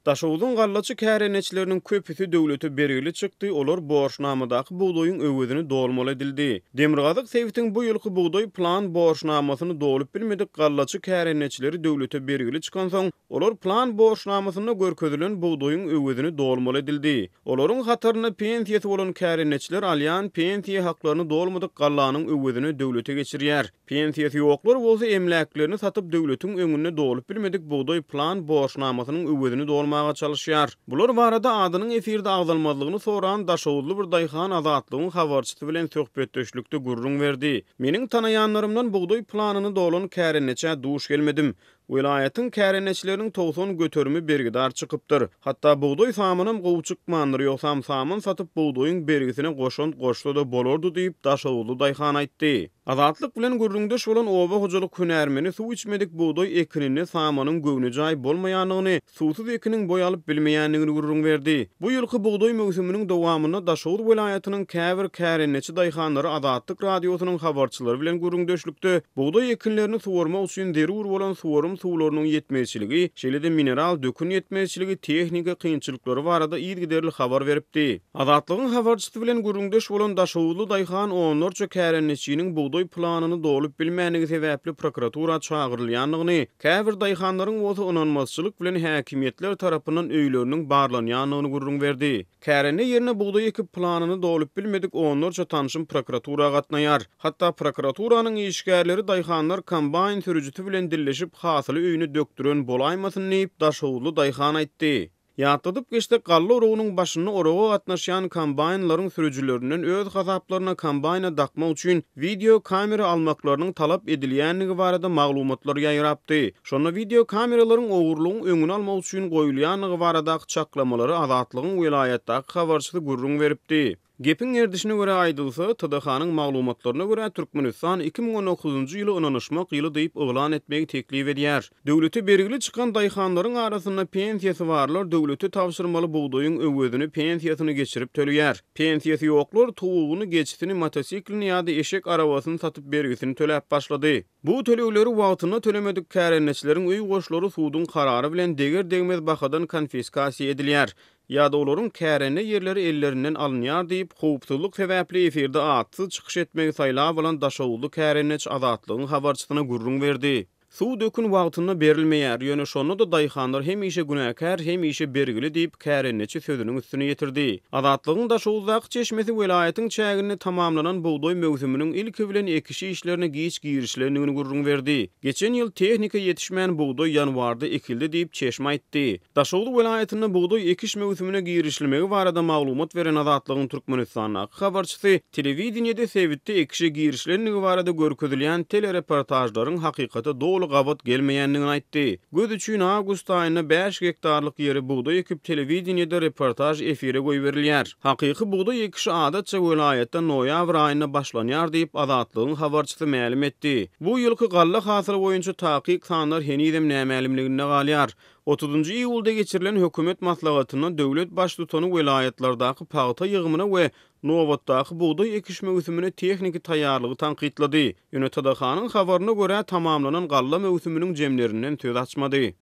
Daşoguzyň gallaçy kärendeçileriniň köpüsi döwlete bergili çykdy, olar borçnamadaky bugdaýyň öwezini dolmaly edildi. Demirgazyk sebitiň bu ýylky bugdaý plan borçnamasyny dolup bilmedik gallaçy kärendeçileri döwlete bergili çykansoň, olar plan borçnamasynda görkezilen bugdaýyň öwezini dolmaly edildi. Olaryň hatarynda pensiýasy bolan kärendeçiler alýan pensiýa haklaryny dolmadyk gallanyň öwezine döwlete geçirýär. Pensiýasy ýoklar bolsa emläklerini satyp döwletiň öňünde dolup bilmedik bugdaý plan borçnamasynyň öwezini dolmaga çalyşýar. Bular barada adynyň efirde agzalmazlygyny soran daşoguzly bir daýhan Azatlygyň habarçysy bilen söhbetdeşlikde gürrüň berdi. Meniň tanaýanlarymdan bugdaý planyny dolan kärendeçä duş gelmedim. Welaýatyň kärendeçileriniň 90 göterimi bergidar çykypdyr. Hatda bugdaý samanam gowy çykmandyr, ýogsam saman satyp bugdaýyň bergisine goşant goşsa-da bolardy diýip, daşoguzly daýhan aýtdy. Azatlyk bilen gürrüňdeş bolan oba hojalyk hünärmeni suw içmedik bugdaý ekininde samanyň göwnejaý bolmaýandygyny, suwsuz ekiniň boý alyp bilmeýändigini gürrüň berdi. Bu ýylky bugdaý möwsüminiň dowamynda Daşoguz welaýatynyň käbir kärendeçi daýhanlary Azatlyk Radiosynyň habarçylary bilen gürrüňdeşlikde bugdaý ekinlerini suwarmak üçin zerur bolan suwarym suwlarynyň ýetmezçiligi, şeýle-de mineral dökün ýetmezçiligi, tehnika kynçylyklary barada yzygiderli habar beripdi. Azatlygyň habarçysy bilen gürrüňdeş bolan daşoguzly daýhan onlarça kärendeçiniň bugdaý planyny dolup bilmändigi sebäpli prokuratura çagyrylýandygyny, Käbir daýhanlaryň bolsa ynanmazçylyk bilen häkimiýetler tarapyndan öýleriniň barlanýandygyny gürrüň berdi. Kärende ýerine bugdaý ekip planyny dolup bilmedik onlarça tanşym prokuratura gatnaýar. Hatda prokuraturanyň işgärleri daýhanlar kombaýn sürüjisi bilen dilleşip hasyly öýüne dökdüren bolaýmasyn diýip, daşoguzly daýhan aýtdy. Ýatladyp geçsek, galla oragynyň başynda oraga gatnaşýan kombaýnlaryň sürüjilerinden öz hasaplaryna kombaýna dakmak üçin wideo kamera almaklarynyň talap edilýändigi barada maglumatlar ýaýrapdy. Şonda wideo kameralaryň ogurlygyň öňüni almak üçin goýulýandygy baradaky çaklamalary Azatlygyň welaýatdaky habarçysy gürrüň beripdi. Gepiň gerdişine görä aýdylsa, TDH-nyň maglumatlaryna görä, Türkmenistan 2019-njy ýyly Ynanyşmak ýyly diýip yglan etmegi teklip edýär. Döwlete bergili çykan daýhanlaryň arasynda pensiýasy barlar döwlete tabşyrmaly bugdaýyň öwezini pensiýasyny geçirip töleýär. Pensiýasy ýoklar towugyny, geçisini, motosiklini ýa-da eşek arabasyny satyp bergisini töläp başlady. Bu tölegleri wagtynda tölemedik kärendeçileriň öý goşlary suduň karary bilen deger-degmez bahadan konfiskasiýa edilýär. Ýa-da olaryň kärende ýerleri ellerinden alynýar diýip, howpsuzlyk sebäpli efirde atsyz çykyş etmegi saýlap alan daşoguzly kärendeçi Azatlygyň habarçysyna gürrüň berdi. Suw dökün wagtynda berilmeýär, ýöne şonda-da daýhanlar hemişe günäkär, hemişe bergili diýip, kärendeçi sözüniň üstüni ýetirdi. Azatlygyň Daşoguzdaky çeşmesi welaýatyň çäginde tamamlanan bugdaý möwsüminiň ilki bilen ekiş işlerine giç girişilendigini gürrüň berdi. Geçen ýyl tehnika ýetişmän bugdaý ýanwarda ekildi diýip, çeşme aýtdy. Daşoguz welaýatynda bugdaý ekiş möwsümine girişilmegi barada maglumat beren Azatlygyň Türkmenistandaky habarçysy telewideniýede sebitde ekişe girişilendigi barada görkezilýän telereportažlaryň hakykata doly gabat gelmeýändigini aýtdy. Göz üçin awgust aýynda bäş gektarlyk ýere bugdaý ekip telewideniýede reportaž efire goýberilýär. Hakyky bugdaý ekişi adatça welaýatda noýabr aýynda başlanýar diýip, Azatlygyň habarçysy mälim etdi. Bu ýylky galla hasyly boýunça takyk sanlar henizem nämälimliginde galýar. Otuzynjy iýulda geçirilen hökümet maslahatynda döwlet Baştutany welaýatlardaky pagta ýygymyna we nobatdaky bugdaý ekiş möwsümine tehniki taýýarlygy tankytlady. Ýöne TDH-nyň habaryna görä, tamamlanan galla möwsüminiň jemlerinden söz açmady.